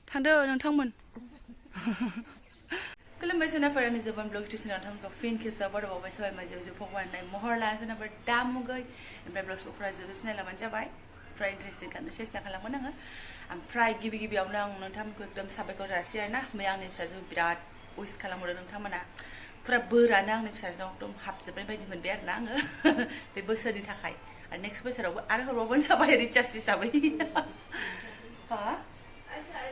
थांदो नोंथांमोन खुलुमबाय सोनाफोरानो जोबानब्लग टिउसनाव नोंथांमोनखौ फिन खेबसेबाव बरायबावबाय सबाय माजेव जो फगवाननाय महर लाना सोनाफोर दामुगै ओमफ्राय ब्लग्सखौफ्रा जोबोद सिनायलांबानो जाबाय ओमफ्राय इन्टारेस्टिं खालामनो सेस्था खालामगोन आङो ओमफ्राय गिबियावनो आं नोंथांमोनखौ एकदम साबायखर जासियो आरोना मैया आंनि फिसाजो बिराद उइस खालामहरदों नोंथांमोना फुरा बोरानो आंनि फिसाजोनाव एकदम हाबजोबनाय बायदि मोनबाय आरोना आङो बे बोसोरनि थाखाय आरो नेक्स्ट बोसोरावबो आरो हरबावबानो जाबाय रिचार्ज हिसाबै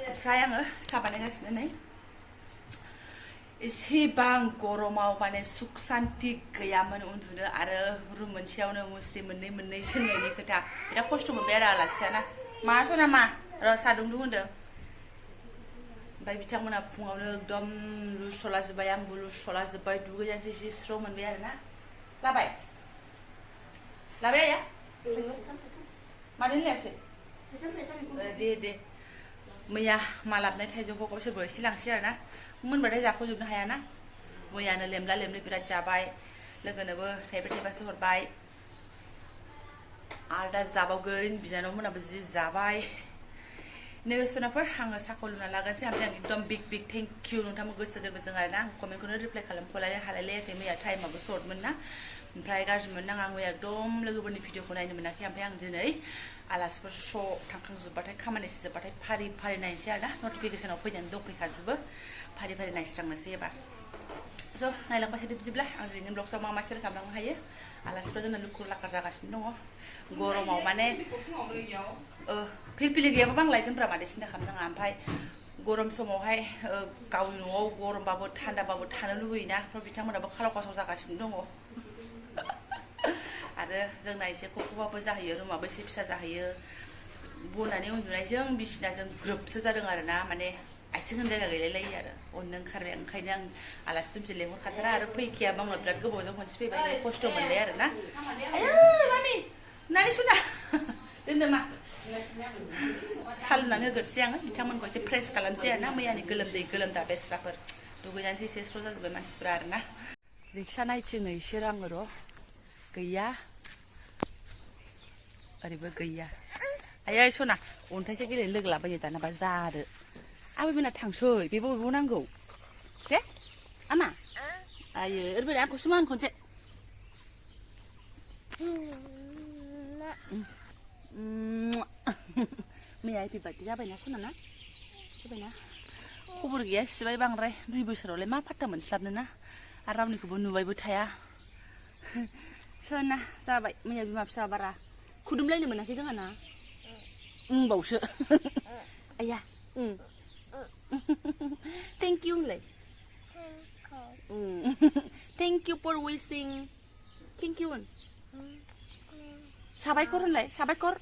ओमफ्राय आङो साहा बानायगासिनो नै एसेबां गरमाव माने सुख सान्ति गैयामोन उन्दुनो आरो रुम मोनसेयावनो मुस्रि मोननै सोंनायनि खोथा बिराद खस्थ' मोनबाय आरो आलासियाना मा सना मा र' साहा दुंदुं होनदों ओमफ्राय बिथांमोना फुङावनो एकदम लुसला जोब्बाय आंबो लुसला जोब्बाय दुगैजानोसै एसे स्र' मोनबाय आरोना लाबाय आया मानो लायासै दे मैया मा लाबनाय थाइजौखौ गावसोरबो एसे लांसै आरोना मोनबाथाय जाख'जोबनो हायाना मैयानो लेमला लेमलि बिराद जाबाय लोगोनोबो थाइबासो हरबाय आरो दा जाबावगोन बिनानाव मोनाबो जि जाबाय नैबे सोनाफोर आङो साहाखौ लुना लागोनसै ओमफ्राय आं एकदम बिग थेंक इउ नोंथांमोन गोसो गोरबोजों आरोना आं कमेन्टखौनो रिप्लाइ खालामख'लायनो हालायलायाखै मैया टाइमाबो सर्टमोन ना ओमफ्राय गाज्रि मोननो आं मैया एकदम लोगोफोरनि भिडिअखौ नायनो मोनाखै ओमफ्राय आं दिनै आलासिफोर श' थांखांजोब्बाथाय खामानि जोब्बाथाय फारि नायनोसै आरोना नटिफिकेसनाव फैनानै दंफैखाजोबो फारि नायस्रांनोसै एबार स' नायलांबाय थादो बिदिब्ला आं दिनैनि ब्लग्सआव मा सेयार खालामलांनो हायो आलासिफ्रा जोंना लुखुर लाखार जागासिनो दङ गरमाव माने फिरफिलि गैयाबाबो आं लायगोनब्रा मादै सिन्था खालामनाङा ओमफ्राय गरम समावहाय गावनि न'आव गरमबाबो थान्दाबाबो थानो लुबैयोना ओमफ्राय बिथांमोनाबो खालाव खासाव जागासिनो दङ आरो जोंना एसे खख'बाबो जाहैयो रुमाबो एसे फिसा जाहैयो बनानै उन्दुनायजों बिसिनाजों ग्रोबसो जादों आरोना माने आथिं होन जायगा गैलायलायो आरो अननो ओंखारबाय ओंखायनो आं आलासि दुमसि लेंहरखाथारा आरो फैखायाबा आंनाव बिराद गोबावजों खनसे फैबाय खस्थ' मोनबाय आरोना मामि नानि सुना दोनदो मा साहा लुनानै होग्रोसै आङो बिथांमोनखौ एसे फ्रेस खालामसै आरोना मैयानि गोलोमदा बेस्राफोर दुगैनानैसो एसे स्र' जाजोब्बाय मानसिफ्रा आरोना रिक्सा नायथिङो इसोर आङो र' गैया ओरैबो गैया आयै सना अन्थाइसो गेलेनो लोगो लाबायो दानाबा जादो आबैमोना थांसै बेबो नांगौ दे आमा आयो ओरैबायदि आंखौसो मा होन खनसे मैया हैपि बार्थडे जाबायना सना जाबायना खबर गैया सिबाय बांद्राय 2 बोसोरावलाय मा फात्ता मोनस्लाबनो ना आरो रावनिखौबो नुबायबो थाया सना जाबाय मैया बिमा फिसा बारा खुदुमलायनो मोनाखै जोंहा ना बावसो आया थेंक इउ होनलाय thank you for wishing thank you होन साबायखर होनलाय साबायखर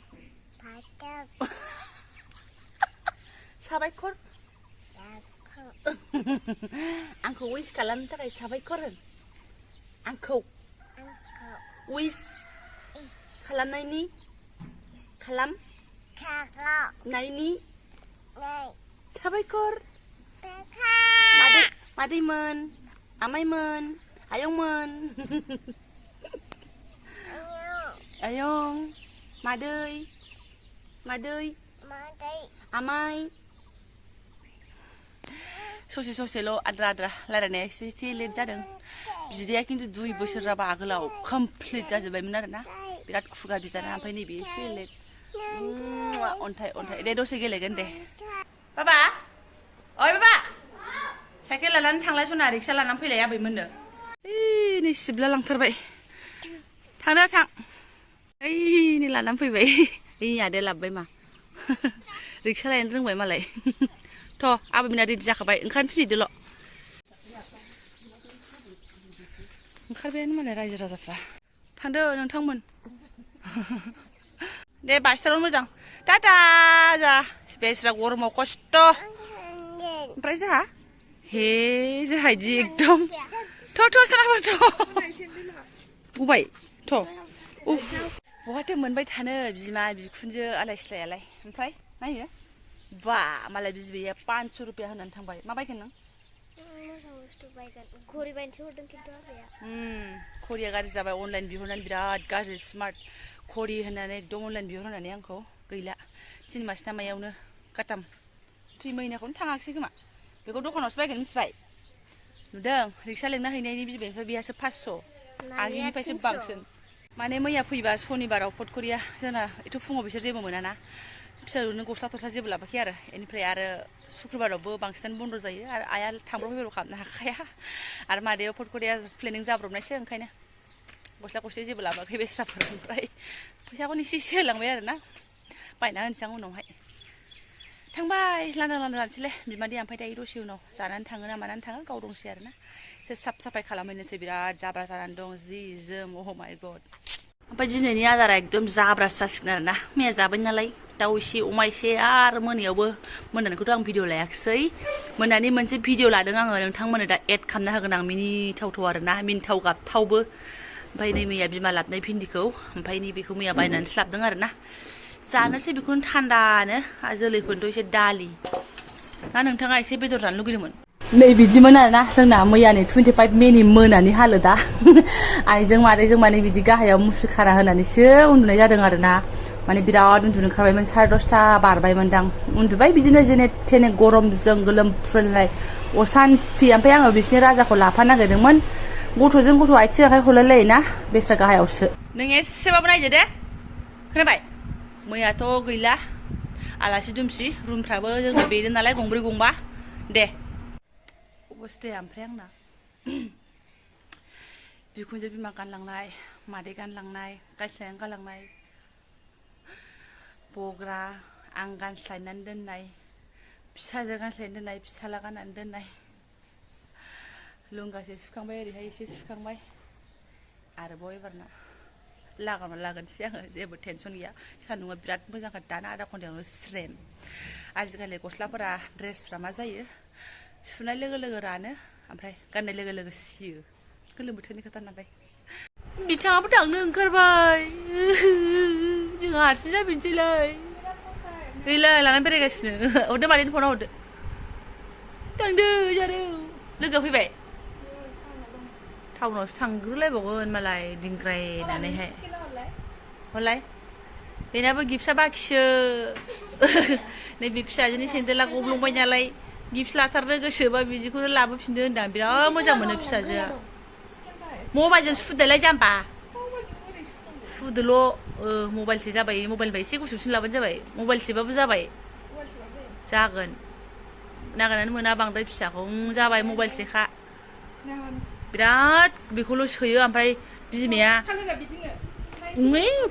आंखौ विश खालामनो थाखाय साबायखर होन आंखौ विश खालामनायनि साबायखर मादैमोन आमाइमोन आयंमोन आयं मादै आमाइ ससेल' आद्रा रायलायनाया एसे लेट जादों बिदाया खिन्थु 2 बोसोर जाबा आगोलाव कमप्लिट जाजोब्बायमोन आरोना बिराद खुगा बिदाना ओमफ्राय नैबे एसे लेट अन्थाइ दे दसे गेलेगोन दे बाबा ओइ बाबा साइकेल लानानै थांलाय सना रिक्सा लानानै फैलाय आबैमोननो नै सिबला लांथारबाय थांदो थां नै लानानै फैबाय आदाया लाबोबाय मा रिक्सा लायनो रोंबाय मालाय थ' आबैमोना रेडि जाखाबाय ओंखारनो थिनहैदोल' ओंखारबायानो मालाय रायजो राजाफ्रा थांदो नोंथांमोन दे बासिथाराव मोजां टाटा जा बेस्रा गरमाव खस्थ' ओमफ्राय जोंहा जोंहा इदि एकदम थ' सोनाफोर थ' गबाय थ' बहाथो मोनबाय थानो बिमा बिखुनजो आलाय सिलायालाय ओमफ्राय नायो बा मालाय बिबैया 500 रुपिया होनानै थांबाय मा बायगोन नों घरि बायनोसो हरदों खिन्थु आबैया घरिया गाज्रि जाबाय अनलाइन बिहरनानै बिराद गाज्रि स्मार्ट घरि होननानै एकदम अनलाइन बिहर होननानै आंखौ गैला 3 मास नामायावनो गाताम 3 महिनाखौनो थाङाखिसै खोमा बेखौ दखानावसो बायगोन मिथिबाय नुदों रिक्सा लेंना हैनायनि बिबायनिफ्राय बेयासो 500 आगैनिफ्रायसो बांसिन माने मैया फैबा सनिबाराव फटकरिया जोंना एथ' फुङाव बिसोर जेबो मोनाना फिसाजोनो गस्ला थस्ला जेबो लाबोखै आरो बेनिफ्राय आरो शुक्रबारावबो बांसिनानो बन्द जायो आरो आइया थांब्रब फैब्रब खालामनो हाखाया आरो मादैया फटकरिया प्लेनिं जाब्रबनायसो ओंखायनो गस्ला गस्ला जेबो लाबोआखै बेस्राफोर ओमफ्राय फैसाखौनो एसे होलांबाय आरो ना बायना होनोसै आं उनावहाय थांबाय लांदां लांदां जानोसैलै बिमादै ओमफ्राय दायो दसे उनाव जानानै थाङो ना मानानै थाङो गाव दंसै आरो ना एसे साफ साफाय खालामहैनोसै बिराद जाब्रा जानानै दं जि जोम अह माय गड ओमफ्राय दिनैनि आदारा एकदम जाब्रासो जासिगोन आरो ना मैया जाबाय नालाय दाउ एसे अमा एसे आरो मोनायावबो मोनानिखौथ' आं भिडिअ लायाखिसै मोनानि मोनसे भिडिअ लादों आङो नोंथांमोननो दा एड खालामना होगोन आं मिनिथावथाव आरो ना मिनिथाव गाबथावबो ओमफ्राय नै मैया बिमा लाबोनाय भिन्दिखौ ओमफ्राय नैबेखौ मैया बायनानैसो लाबोदों आरो ना जानोसै बेखौनो थान्दानो जोलैफोरथ' एसे दालि ना नोंथाङा एसे बेदर जानो लुगैदोंमोन नै बिदिमोन आरोना जोंना मैयानि 25 मेनि मोनानि हालोदा आइजों मादैजों माने बिदि गाहायाव मुस्रि खाना होनानैसो उन्दुनाय जादों आरोना माने बिराद उन्दुनो ओंखारबायमोन 10:30 बारबायमोनदां उन्दुबाय बिदिनो जेने थेने गरमजों गोलोमफ्रुलायनाय असान्थि ओमफ्राय आङो बिसिनि राजाखौ लाफानो नागिरदोंमोन गथ'जों गथ' आथिं आखाइ हलायलायोना बेस्रा गाहायावसो नों एसेबाबो नायदो दे खोनाबाय मैयाथ' गैला आलासि दुमसि रुमफ्राबो जोंना बेनो नालाय गंब्रै गंबा दे अबस्थाया ओमफ्राय आंना बिखुनजो बिमा गानलांनाय मादै गानलांनाय गायस्लायनानै गालांनाय बग्रा आं गानस्लायनानै दोननाय फिसाजो गानस्लायनानै दोननाय फिसाला गाननानै दोननाय लुंगासे सुखांबाय ओरैहाय एसे सुखांबाय आरोबाव एबारना लागोनसै आङो जेबो टेनसन गैया सान्दुंआ बिराद मोजांखा दाना आधा घन्टायावनो स्रेम आजिखालि गस्लाफोरा ड्रेसफ्रा मा जायो सुनाय लोगो लोगो रानो ओमफ्राय गाननाय लोगो लोगो सियो गोलोम बोथोरनि खोथा नालाय बिथाङाबो थांनो ओंखारबाय जोंहा हारसिं जाफिनसैलाय गैला लानानै बेरायगासिनो हरदो मादैनो फनाव हरदो थांदो जारौ लोगोआ फैबाय टाउनावसो थांग्रोलायबावगोन मालाय दिंग्रायनानैहाय हरलाय बेनाबो गिफ्टआ बाखिसो नैबे फिसाजोनि सेन्देला गब्लंबाय नालाय गिफ्ट लाथारनो गोसोबा बिदिखौनो लाबोफिनदो होनदां बिराद मोजां मोनो फिसाजोआ मबाइलजों सुदोलाय जाम्बा सुदोल' मबाइलसे जाबाय मबाइलनिफ्राय एसे गुसुसिन लाबानो जाबाय मबाइलसेबाबो जाबाय जागोन नागिरनानै मोना बांद्राय फिसाखौ जाबाय मबाइलसेखा बिराद बेखौल' सोयो ओमफ्राय बिमाया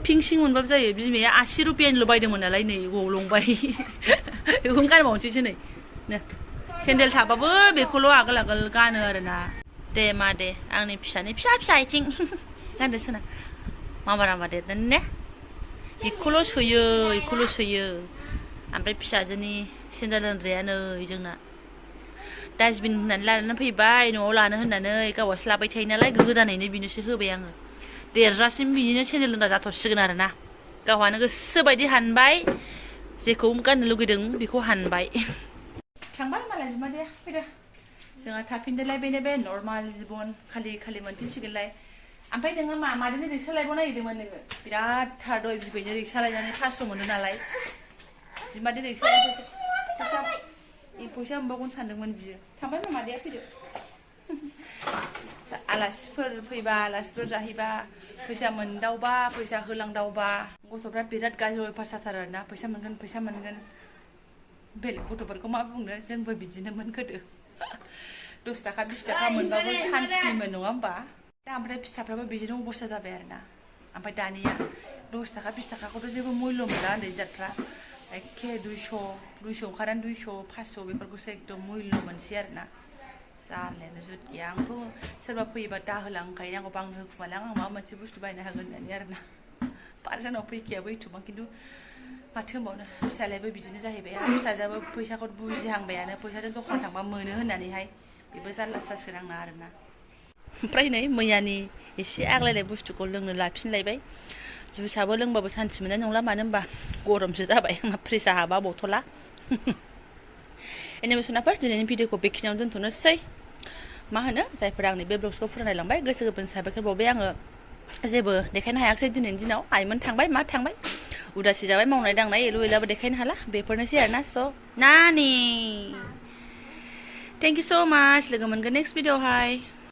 पिंक सिं मोनबाबो जायो बिमाया 80 रुपियानिल' बायदोंमोन नालाय नै गब्लंबाय बेखौनो गानबावनोसैसो नै सेन्देल थाबाबो बेखौल' आगोल आगोल गानो आरोना दे मा दे आंनि फिसानि फिसा फिसा आथिं गानदो सोना मामा रामा देरनानै ने बेखौल' सोयो ओमफ्राय फिसाजोनि सेन्देल दोनग्राया नै जोंना डास्टबिन होननानै लानानै फैबाय न'आव लानो होननानै गावहासो लाबाय थायो नालाय गोदानैनो बिनोसो होबाय आङो देरजासिम बिनिनो सेन्देल दोनग्रा जाथ'सिगोन आरोना गावहानो गोसोबायदि हानबाय जेखौ गाननो लुगैदों बेखौ हानबाय थांबाय मालाय बिमादैया फैदो जोंहा थाफिनदोलाय बेनो बे नर्माल जिबन खालि मोनफिनसिगोनलाय ओमफ्राय नोङो मादैनो रिक्सा लायबाव नागिरदोंमोन नोङो बिराद थार दय बिबैनो रिक्सा लायनानै 500 मोनो नालाय बिमादै रिक्सा फैसा मोनबावगोन सानदोंमोन बियो थांबाय मादैया फैदो आलासिफोर फैबा आलासिफोर जाहैबा फैसा मोनदावबा फैसा होलांदावबा गथ'फ्रा बिराद गाज्रि अयभास जाथारो आरोना फैसा मोनगोन बेलेग गथ'फोरखौ मा बुंनो जोंबो बिदिनोमोन गोदो 10 थाखा 20 थाखा मोनबाबो सान्थिमोन नङा होमबा दा ओमफ्राय फिसाफ्राबो बिदिनो अबस्था जाबाय आरोना ओमफ्राय दानिया 10 थाखा 20 थाखाखौथ' जेबो मुल्य मोनला उन्दै जातफ्रा एखे 200 ओंखारनानै 200 500 बेफोरखौसो एकदम मुल्य मोनसै आरोना जारलायानो जुद गैया आंथ' सोरबा फैयोबा दाहोलांखायो आंखौ बांनो होखुमालां आं माबा मोनसे बुस्थु बायना होगोन होननानै आरोना पार्सेनाव फैखायाबो एथ'बां खिन्थु माथो होनबावनो फिसालायाबो बिदिनो जाहैबाय फिसाजोआबो फैसाखौ बुजिहांबायानो फैसाजों दखान थांबा मोनो होननानैहाय बेबो जारलासो जासिगोन आंना आरोना ओमफ्राय नै मैयानि एसे आग्लायनाय बुस्थुखौ लोंनो लाफिनलायबाय जुसाबो लोंबाबो सान्थि मोननाय नंला मानो होनबा गरमसो जाबाय आंना फ्रिजआ हाबा बथला एनिमेसनाफोर दिनैनि भिडिअखौ बेखिनियावनो दोनथ'नोसै मा होनो जायफोरा आंनि बे ब्लग्सखौ फरायलांबाय गोसो गोरबोनि साबायखर बावबाय आङो जेबो देखायनो हायाखिसै दिनैनि दिनाव आइमोन थांबाय मा थांबाय उदासि जाबाय मावनाय दांनाय एलु एलाबो देखायनो हाला बेफोरनोसै आरोना स' नानि थेंक इउ स' माच लोगो मोनगोन नेक्स्ट भिडिअ'हाय